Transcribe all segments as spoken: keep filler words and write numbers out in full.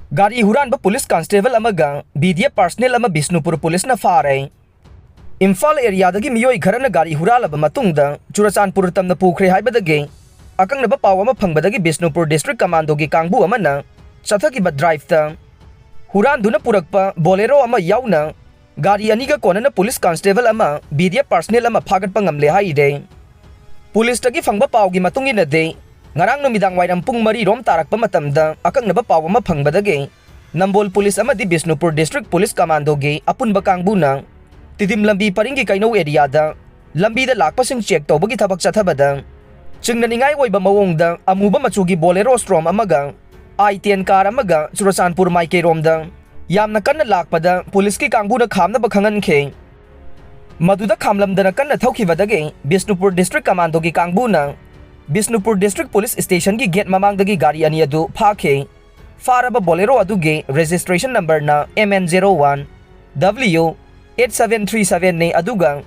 ꯒꯥꯔꯤ ꯍꯨꯔꯥꯟꯕ police constable ꯑꯃꯒ ꯕꯤ ꯗꯤ ꯑꯦꯐ ꯄꯥꯔꯁꯅꯦꯜ ꯑꯃ ꯕꯤꯁꯅꯨꯄꯨꯔ ꯄꯨꯂꯤꯁꯅ ꯐꯥꯔꯦ꯫ ꯏꯝꯐꯥꯜ ꯑꯦꯔꯤꯌꯥꯗꯒꯤ ꯃꯤꯑꯣꯏ ꯈꯔꯅ ꯒꯥꯔꯤ ꯍꯨꯔꯥꯜꯂꯕ ꯃꯇꯨꯡꯗ ꯆꯨꯔꯆꯥꯟꯄꯨꯔ ꯇꯝꯅ ꯄꯨꯈ꯭ꯔꯦ ꯍꯥꯏꯕꯗꯒꯤ ꯑꯀꯛꯅꯕ ꯄꯥꯎ ꯑꯃ ꯐꯪꯕꯗꯒꯤ ꯕꯤꯁꯅꯨꯄꯨꯔ ꯗꯤꯁꯇ꯭ꯔꯤꯛ ꯀꯃꯥꯟꯗꯣꯒꯤ ꯀꯥꯡꯕꯨ ꯑꯃꯅ ꯆꯠꯊꯈꯤꯕ ꯗ꯭ꯔꯥꯏꯚꯇ ꯍꯨꯔꯥꯟꯗꯨꯅ ꯄꯨꯔꯛꯄ ꯕꯣꯂꯦꯔꯣ ꯑꯃ ꯌꯥꯎꯅ ꯒꯥꯔꯤ ꯑꯅꯤꯒ ꯀꯣꯟꯅꯅ ꯄꯨꯂꯤꯁ ꯀꯟꯁꯇꯦꯕꯜ ꯑꯃ ꯕꯤ ꯗꯤ ꯑꯦꯐ ꯄꯥꯔꯁꯅꯦꯜ ꯑꯃ ꯐꯥꯒꯠꯄ ꯉꯝꯂꯦ ꯍꯥꯏꯔꯦ꯫ ꯄꯨꯂꯤꯁꯇꯒꯤ ꯐꯪꯕ ꯄꯥꯎꯒꯤ ꯃꯇꯨꯡ ꯏꯟꯅꯗꯤ, ꯉꯔꯥꯡ ꯅꯨꯃꯤꯗꯥꯡ ꯋꯥꯏꯔꯝ ꯄꯨꯡ ꯃꯔꯤ ꯔꯣꯝ ꯇꯥꯔꯛꯄ ꯃꯇꯝꯗ ꯑꯀꯛꯅꯕ ꯄꯥꯎ ꯑꯃ ꯐꯪꯕꯗꯒꯤ ꯅꯝꯕꯣꯜ ꯄꯨꯂꯤꯁ ꯑꯃꯗꯤ ꯕꯤꯁꯅꯨꯄꯨꯔ ꯗꯤꯁꯇ꯭ꯔꯤꯛ ꯄꯨꯂꯤꯁ ꯀꯃꯥꯟꯗꯣꯒꯤ ꯑꯄꯨꯟꯕ ꯀꯥꯡꯕꯨꯅ ꯇꯤꯗꯤꯝ ꯂꯝꯕꯤ ꯄꯔꯤꯡꯒꯤ ꯀꯩꯅꯧ ꯑꯦꯔꯤꯌꯥꯗ ꯂꯝꯕꯤꯗ ꯂꯥꯛꯄꯁꯤꯡ ꯆꯦꯛ ꯇꯧꯕꯒꯤ ꯊꯕꯛ ꯆꯠꯊꯕꯗ ꯆꯤꯡꯅꯅꯤꯡꯉꯥꯏ ꯑꯣꯏꯕ ꯃꯑꯣꯡꯗ ꯑꯃꯨꯕ ꯃꯆꯨꯒꯤ ꯕꯣꯂꯦꯔꯣ ꯁ꯭ꯇꯣꯔꯝ ꯑꯃꯒ ꯑꯥꯏ ꯇꯦꯟ ꯀꯥꯔ ꯑꯃꯒ ꯆꯨꯔꯆꯥꯟꯄꯨꯔ ꯃꯥꯏꯀꯩꯔꯣꯝꯗ ꯌꯥꯝꯅ ꯀꯟꯅ ꯂꯥꯛꯄꯗ ꯄꯨꯂꯤꯁꯀꯤ ꯀꯥꯡꯕꯨꯅ ꯈꯥꯝꯅꯕ ꯈꯪꯍꯟꯈꯤ꯫ ꯃꯗꯨꯗ ꯈꯥꯝꯂꯝꯗꯅ ꯀꯟꯅ ꯊꯧꯈꯤꯕꯗꯒꯤ ꯕꯤꯁꯅꯨꯄꯨꯔ ꯗꯤꯁꯇ꯭ꯔꯤꯛ ꯀꯃꯥꯟꯗꯣꯒꯤ ꯀꯥꯡꯕꯨꯅ ꯕꯤꯁꯅꯨꯄꯨꯔ ꯗꯤꯁꯇ꯭ꯔꯤꯛ ꯄꯨꯂꯤꯁ ꯁ꯭ꯇꯦꯁꯟꯒꯤ ꯒꯦꯠ ꯃꯃꯥꯡꯗꯒꯤ ꯒꯥꯔꯤ ꯑꯅꯤ ꯑꯗꯨ ꯐꯥꯈꯤ꯫ ꯐꯥꯔꯕ ꯕꯣꯂꯦꯔꯣ ꯑꯗꯨꯒꯤ ꯔꯦꯖꯤꯁꯇ꯭ꯔꯦꯁꯟ ꯅꯝꯕꯔꯅ M N zero one W eight seven three seven ꯅꯤ, ꯑꯗꯨꯒ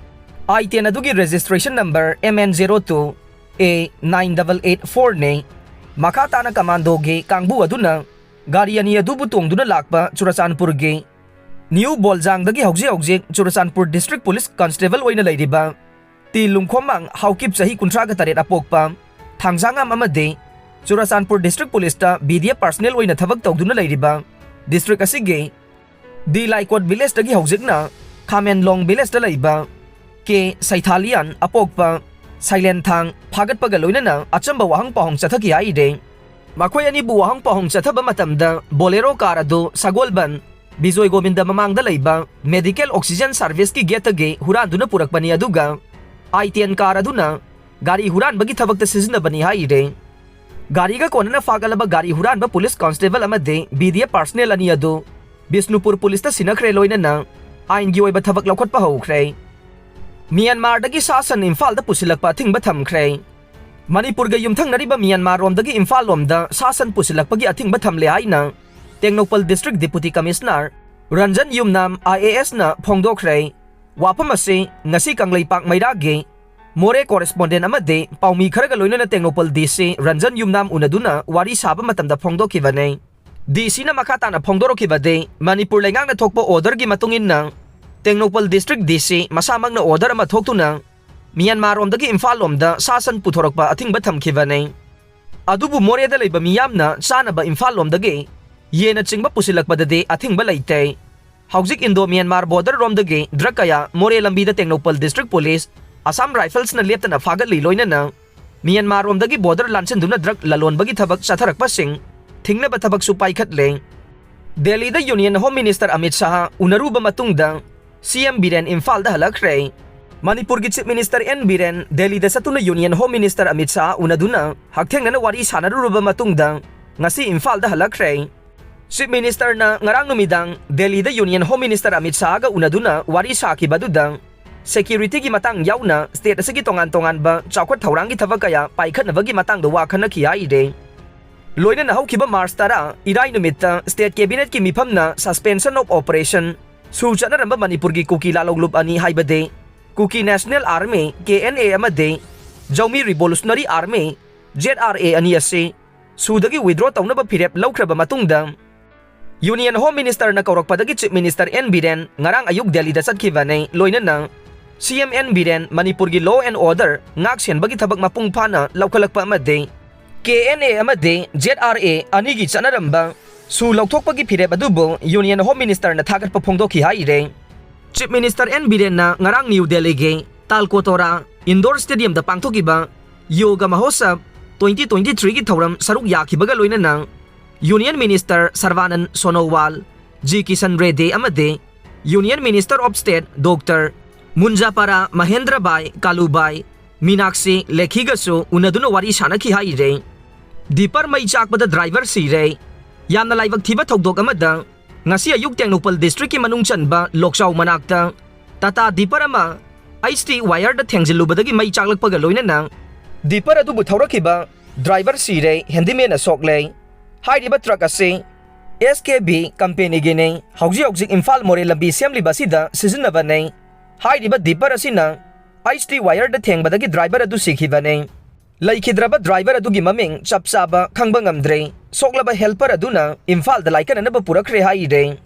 ꯑꯥꯏ ꯇꯦꯟ ꯑꯗꯨꯒꯤ registration number M N zero two A nine double eight four ꯅꯤ꯫ ꯃꯈꯥ ꯇꯥꯅ ꯀꯃꯥꯟꯗꯣꯒꯤ ꯀꯥꯡꯕꯨ ꯑꯗꯨꯅ ꯒꯥꯔꯤ ꯑꯅꯤ ꯑꯗꯨꯕꯨ ꯇꯣꯡꯗꯨꯅ ꯂꯥꯛꯄ ꯆꯨꯔꯆꯥꯟꯄꯨꯔꯒꯤ ꯅ꯭ꯌꯨ ꯕꯣꯜꯖꯥꯡꯗꯒꯤ ꯍꯧꯖꯤꯛ ꯍꯧꯖꯤꯛ ꯆꯨꯔꯆꯥꯟꯄꯨꯔ ꯗꯤꯁꯇ꯭ꯔꯤꯛ ꯄꯨꯂꯤꯁ ꯀꯟꯁꯇꯦꯕꯜ ꯑꯣꯏꯅ ꯂꯩꯔꯤꯕ ꯇꯤ ꯂꯨꯡꯈꯣꯝꯃꯥꯡ ꯍꯥꯎꯀꯤꯞ, ꯆꯍꯤ ꯀꯨꯟꯊ꯭ꯔꯥꯒ ꯇꯔꯦꯠ ꯑꯄꯣꯛꯄ, ꯊꯥꯡꯖꯥꯉꯥꯝ ꯑꯃꯗꯤ ꯆꯨꯔꯆꯥꯟꯄꯨꯔ ꯗꯤꯁꯇ꯭ꯔꯤꯛ ꯄꯨꯂꯤꯁꯇ ꯕꯤ ꯗꯤ ꯑꯦꯐ ꯄꯥꯔꯁꯅꯦꯜ ꯑꯣꯏꯅ ꯊꯕꯛ ꯇꯧꯗꯨꯅ ꯂꯩꯔꯤꯕ ꯗꯤꯁꯇ꯭ꯔꯤꯛ ꯑꯁꯤꯒꯤ ꯗꯤ ꯂꯥꯏꯀꯣꯠ ꯚꯤꯂꯦꯖꯇꯒꯤ ꯍꯧꯖꯤꯛꯅ ꯈꯥꯃꯦꯟꯂꯣꯡ ꯚꯤꯂꯦꯖꯇ ꯂꯩꯕ ꯀꯦ ꯁꯩꯊꯥꯂꯤꯌꯥꯟ ꯑꯄꯣꯛꯄ ꯁꯩꯂꯦꯟꯊꯥꯡ ꯐꯥꯒꯠꯄꯒ ꯂꯣꯏꯅꯅ ꯑꯆꯝꯕ ꯋꯥꯍꯪ ꯄꯥꯎꯍꯪ ꯆꯠꯊꯈꯤ ꯍꯥꯏꯔꯦ꯫ ꯃꯈꯣꯏ ꯑꯅꯤꯕꯨ ꯋꯥꯍꯪ ꯄꯥꯎꯍꯪ ꯆꯠꯊꯕ ꯃꯇꯝꯗ ꯕꯣꯂꯦꯔꯣ ꯀꯥꯔ ꯑꯗꯨ ꯁꯒꯣꯜꯕꯟ ꯕꯤꯖꯣꯏ ꯒꯣꯕꯤꯟꯗ ꯃꯃꯥꯡꯗ ꯂꯩꯕ ꯃꯦꯗꯤꯀꯦꯜ ꯑꯣꯛꯁꯤꯖꯦꯟ ꯁꯥꯔꯚꯤꯁꯀꯤ ꯒꯦꯠꯇꯒꯤ ꯍꯨꯔꯥꯟꯗꯨꯅ ꯄꯨꯔꯛꯄꯅꯤ, ꯑꯗꯨꯒ ꯑꯥꯏ ꯇꯦꯟ ꯀꯥꯔ ꯑꯗꯨꯅ ꯒꯥꯔꯤ ꯍꯨꯔꯥꯟꯕꯒꯤ ꯊꯕꯛꯇ ꯁꯤꯖꯤꯟꯅꯕꯅꯤ ꯍꯥꯏꯔꯦ꯫ ꯒꯥꯔꯤꯒ ꯀꯣꯟꯅꯅ ꯐꯥꯒꯠꯂꯕ ꯒꯥꯔꯤ ꯍꯨꯔꯥꯟꯕ ꯄꯨꯂꯤꯁ ꯀꯣꯟꯁꯇꯦꯕꯜ ꯑꯃꯗꯤ ꯕꯤ ꯗꯤ ꯑꯦꯐ ꯄꯥꯔꯁꯅꯦꯜ ꯑꯅꯤ ꯑꯗꯨ ꯕꯤꯁꯅꯨꯄꯨꯔ ꯄꯨꯂꯤꯁꯇ ꯁꯤꯟꯅꯈ꯭ꯔꯦ, ꯂꯣꯏꯅꯅ ꯑꯥꯏꯟꯒꯤ ꯑꯣꯏꯕ ꯊꯕꯛ ꯂꯧꯈꯠꯄ ꯍꯧꯈ꯭ꯔꯦ꯫ ꯃ꯭ꯌꯥꯟꯃꯥꯔꯗꯒꯤ ꯁꯥ ꯁꯟ ꯏꯝꯐꯥꯜꯗ ꯄꯨꯁꯤꯜꯂꯛꯄ ꯑꯊꯤꯡꯕ ꯊꯝꯈ꯭ꯔꯦ꯫ ꯃꯅꯤꯄꯨꯔꯒ ꯌꯨꯝꯊꯪꯅꯔꯤꯕ ꯃ꯭ꯌꯥꯟꯃꯥꯔ ꯔꯣꯝꯗꯒꯤ ꯏꯝꯐꯥꯜ ꯂꯣꯝꯗ ꯁꯥ ꯁꯟ ꯄꯨꯁꯤꯜꯂꯛꯄꯒꯤ ꯑꯊꯤꯡꯕ ꯊꯝꯂꯦ ꯍꯥꯏꯅ Tengnoupal district deputy commissioner Ranjan Yumnam I A ꯑꯦꯁꯅ ꯐꯣꯡꯗꯣꯛꯈ꯭ꯔꯦ꯫ ꯋꯥꯐꯝ ꯑꯁꯤ ꯉꯁꯤ ꯀꯪꯂꯩꯄꯥꯛ ꯃꯩꯔꯥꯒꯤ ꯃꯣꯔꯦ ꯀꯣꯔꯦꯁꯄꯣꯟꯗꯦꯟ ꯑꯃꯗꯤ ꯄꯥꯎꯃꯤ ꯈꯔꯒ ꯂꯣꯏꯅꯅ ꯇꯦꯡꯅꯧꯄꯜ ꯗꯤ ꯁꯤ ꯔꯟꯖꯟ ꯌꯨꯝꯅꯥꯝ ꯎꯅꯗꯨꯅ ꯋꯥꯔꯤ ꯁꯥꯕ ꯃꯇꯝꯗ ꯐꯣꯡꯗꯣꯛꯈꯤꯕꯅꯤ꯫ ꯗꯤ ꯁꯤꯅ ꯃꯈꯥ ꯇꯥꯅ ꯐꯣꯡꯗꯣꯔꯛꯈꯤꯕꯗꯤ, ꯃꯅꯤꯄꯨꯔ ꯂꯩꯉꯥꯛꯅ ꯊꯣꯛꯄ orderꯒꯤ ꯃꯇꯨꯡ ꯏꯟꯅ ꯇꯦꯡꯅꯧꯄꯜ district ꯗꯤ ꯁꯤ ꯃꯁꯥꯃꯛꯅ order ꯑꯃ ꯊꯣꯛꯇꯨꯅ ꯃ꯭ꯌꯥꯟꯃꯥꯔꯔꯣꯝꯗꯒꯤ ꯏꯝꯐꯥꯜ ꯂꯣꯝꯗ ꯁꯥ ꯁꯟ ꯄꯨꯊꯣꯔꯛꯄ ꯑꯊꯤꯡꯕ ꯊꯝꯈꯤꯕꯅꯤ꯫ ꯑꯗꯨꯕꯨ ꯃꯣꯔꯦꯗ ꯂꯩꯕ ꯃꯤꯌꯥꯝꯅ ꯆꯥꯅꯕ ꯏꯝꯐꯥꯜ ꯂꯣꯝꯗꯒꯤ ꯌꯦꯟꯅꯆꯤꯡꯕ ꯄꯨꯁꯤꯜꯂꯛꯄꯗꯗꯤ ꯑꯊꯤꯡꯕ ꯂꯩꯇꯦ꯫ ꯍꯧꯖꯤꯛ Indo Myanmar border ꯔꯣꯝꯗꯒꯤ drug ꯀꯌꯥ ꯃꯣꯔꯦ ꯂꯝꯕꯤꯗ ꯇꯦꯡꯅꯧꯄꯜ district police, Assam Riflesꯅ ꯂꯦꯞꯇꯅ ꯐꯥꯒꯠꯂꯤ꯫ ꯂꯣꯏꯅꯅ ꯃ꯭ꯌꯥꯟꯃꯥꯔꯔꯣꯝꯗꯒꯤ border ꯂꯥꯟꯁꯤꯟꯗꯨꯅ drug ꯂꯂꯣꯟꯕꯒꯤ ꯊꯕꯛ ꯆꯠꯊꯔꯛꯄꯁꯤꯡ ꯊꯤꯡꯅꯕ ꯊꯕꯛꯁꯨ ꯄꯥꯏꯈꯠꯂꯦ꯫ ꯗꯦꯜꯂꯤꯗ Union Home Minister Amit Shah ꯎꯅꯔꯨꯕ ꯃꯇꯨꯡꯗ ꯁꯤ ꯑꯦꯝ ꯕꯤꯔꯦꯟ ꯏꯝꯐꯥꯜꯗ ꯍꯜꯂꯛꯈ꯭ꯔꯦ꯫ ꯃꯅꯤꯄꯨꯔꯒꯤ Chief Minister ꯑꯦꯟ ꯕꯤꯔꯦꯟ ꯗꯦꯜꯂꯤꯗ ꯆꯠꯇꯨꯅ Union Home Minister Amit Shah ꯎꯅꯗꯨꯅ ꯍꯛꯊꯦꯡꯅꯅ ꯋꯥꯔꯤ ꯁꯥꯟꯅꯔꯨꯔꯕ ꯃꯇꯨꯡꯗ ꯉꯁꯤ ꯏꯝꯐꯥꯜꯗ ꯍꯜꯂꯛꯈ꯭ꯔꯦ꯫ Chief Ministerꯅ ꯉꯔꯥꯡ ꯅꯨꯃꯤꯗꯥꯡ ꯗꯦꯜꯂꯤꯗ Union Home Minister ꯑꯃꯤꯠ ꯁꯥꯍꯒ ꯎꯅꯗꯨꯅ ꯋꯥꯔꯤ ꯁꯥꯈꯤꯕ ꯑꯗꯨꯗ securityꯒꯤ ꯃꯇꯥꯡ ꯌꯥꯎꯅ state ꯑꯁꯤꯒꯤ ꯇꯣꯉꯥꯟ ꯇꯣꯉꯥꯟꯕ ꯆꯥꯎꯈꯠ ꯊꯧꯔꯥꯡꯒꯤ ꯊꯕꯛ ꯀꯌꯥ ꯄꯥꯏꯈꯠꯅꯕꯒꯤ ꯃꯇꯥꯡꯗ ꯋꯥ ꯈꯟꯅꯈꯤ ꯍꯥꯏꯔꯦ꯫ ꯂꯣꯏꯅꯅ ꯍꯧꯈꯤꯕ March ꯇꯔꯥ, ꯏꯔꯥꯏ ꯅꯨꯃꯤꯠꯇ state cabinetꯀꯤ ꯃꯤꯐꯝꯅ suspension of operation ꯁꯨ ꯆꯠꯅꯔꯝꯕ ꯃꯅꯤꯄꯨꯔꯒꯤ ꯀꯨꯀꯤ ꯂꯥꯂꯧꯂꯨꯞ ꯑꯅꯤ ꯍꯥꯏꯕꯗꯤ Kuki National Army, K N A, ꯑꯃꯗꯤ Zomi Revolutionary Army, Z R A, ꯑꯅꯤ ꯑꯁꯤ ꯁꯨꯗꯒꯤ withdraw ꯇꯧꯅꯕ ꯐꯤꯔꯦꯞ ꯂꯧꯈ꯭ꯔꯕ ꯃꯇꯨꯡꯗ, Union Home Ministerꯅ ꯀꯧꯔꯛꯄꯗꯒꯤ Chief Minister ꯑꯦꯟ ꯕꯤꯔꯦꯟ ꯉꯔꯥꯡ ꯑꯌꯨꯛ ꯗꯦꯜꯂꯤꯗ ꯆꯠꯈꯤꯕꯅꯤ꯫ ꯂꯣꯏꯅꯅ ꯁꯤ ꯑꯦꯝ ꯑꯦꯟ ꯕꯤꯔꯦꯟ ꯃꯅꯤꯄꯨꯔꯒꯤ law and order ꯉꯥꯛ ꯁꯦꯟꯕꯒꯤ ꯊꯕꯛ ꯃꯄꯨꯡ ꯐꯥꯅ ꯂꯧꯈꯠꯂꯛꯄ ꯑꯃꯗꯤ ꯀꯦ ꯑꯦꯟ ꯑꯦ ꯑꯃꯗꯤ ꯖꯦꯠ ꯑꯥꯔ ꯑꯦ ꯑꯅꯤꯒꯤ ꯆꯠꯅꯔꯝꯕ ꯁꯨ ꯂꯧꯊꯣꯛꯄꯒꯤ ꯐꯤꯔꯦꯞ ꯑꯗꯨꯕꯨ Union Home Ministerꯅ ꯊꯥꯒꯠꯄ ꯐꯣꯡꯗꯣꯛꯈꯤ ꯍꯥꯏꯔꯦ꯫ Chief Minister ꯑꯦꯟ ꯕꯤꯔꯦꯟꯅ ꯉꯔꯥꯡ ꯅ꯭ꯌꯨ ꯗꯦꯜꯂꯤꯒꯤ ꯇꯥꯜꯀꯣꯇꯣꯔꯥ Indoor Stadiumꯗ ꯄꯥꯡꯊꯣꯛꯈꯤꯕ ꯌꯣꯒ ꯃꯍꯣꯠꯁꯕ twenty twenty-threeꯒꯤ ꯊꯧꯔꯝ ꯁꯔꯨꯛ ꯌꯥꯈꯤꯕꯒ ꯂꯣꯏꯅꯅ Union Minister ꯁꯔꯕꯥꯅꯟ ꯁꯣꯅꯣꯋꯥꯜ, G Kisan ready ꯑꯃꯗꯤ Union Minister of State Doctor ꯃꯨꯟꯖꯥꯄꯥꯔꯥ ꯃꯍꯦꯟꯗ꯭ꯔꯕꯥꯏ ꯀꯥꯂꯨꯕꯥꯏ Meenakshi ꯂꯦꯈꯤꯒꯁꯨ ꯎꯅꯗꯨꯅ ꯋꯥꯔꯤ ꯁꯥꯟꯅꯈꯤ ꯍꯥꯏꯔꯦ꯫ Dipper ꯃꯩ ꯆꯥꯛꯄꯗ driver ꯁꯤꯔꯦ꯫ ꯌꯥꯝꯅ ꯂꯥꯏꯕꯛ ꯊꯤꯕ ꯊꯧꯗꯣꯛ ꯑꯃꯗ, ꯉꯁꯤ ꯑꯌꯨꯛ ꯇꯦꯡꯅꯧꯄꯜ districtꯀꯤ ꯃꯅꯨꯡ ꯆꯟꯕ ꯂꯣꯛꯆꯥꯎ ꯃꯅꯥꯛꯇ Tata Dipper ꯑꯃ H T wireꯗ ꯊꯦꯡꯖꯤꯜꯂꯨꯕꯗꯒꯤ ꯃꯩ ꯆꯥꯛꯂꯛꯄꯒ ꯂꯣꯏꯅꯅ dipper ꯑꯗꯨꯕꯨ ꯊꯧꯔꯛꯈꯤꯕ driver ꯁꯤꯔꯦ, handymanꯅ ꯁꯣꯛꯂꯦ꯫ ꯍꯥꯏꯔꯤꯕ truck ꯑꯁꯤ S K B companyꯒꯤꯅꯤ꯫ ꯍꯧꯖꯤꯛ ꯍꯧꯖꯤꯛ ꯏꯝꯐꯥꯜ ꯃꯣꯔꯦ ꯂꯝꯕꯤ ꯁꯦꯝꯂꯤꯕ ꯑꯁꯤꯗ ꯁꯤꯖꯤꯟꯅꯕꯅꯤ꯫ ꯍꯥꯏꯔꯤꯕ dipper ꯑꯁꯤꯅ H T wireꯗ ꯊꯦꯡꯕꯗꯒꯤ driver ꯑꯗꯨ ꯁꯤꯈꯤꯕꯅꯤ꯫ ꯂꯩꯈꯤꯗ꯭ꯔꯕ ꯗ꯭ꯔꯥꯏꯚꯔ ꯑꯗꯨꯒꯤ ꯃꯃꯤꯡ ꯆꯞ ꯆꯥꯕ ꯈꯪꯕ ꯉꯝꯗ꯭ꯔꯦ꯫ ꯁꯣꯛꯂꯕ ꯍꯦꯜꯄꯔ ꯑꯗꯨꯅ ꯏꯝꯐꯥꯜꯗ ꯂꯥꯏꯀꯠꯅꯅꯕ ꯄꯨꯔꯛꯈ꯭ꯔꯦ ꯍꯥꯏꯔꯦ꯫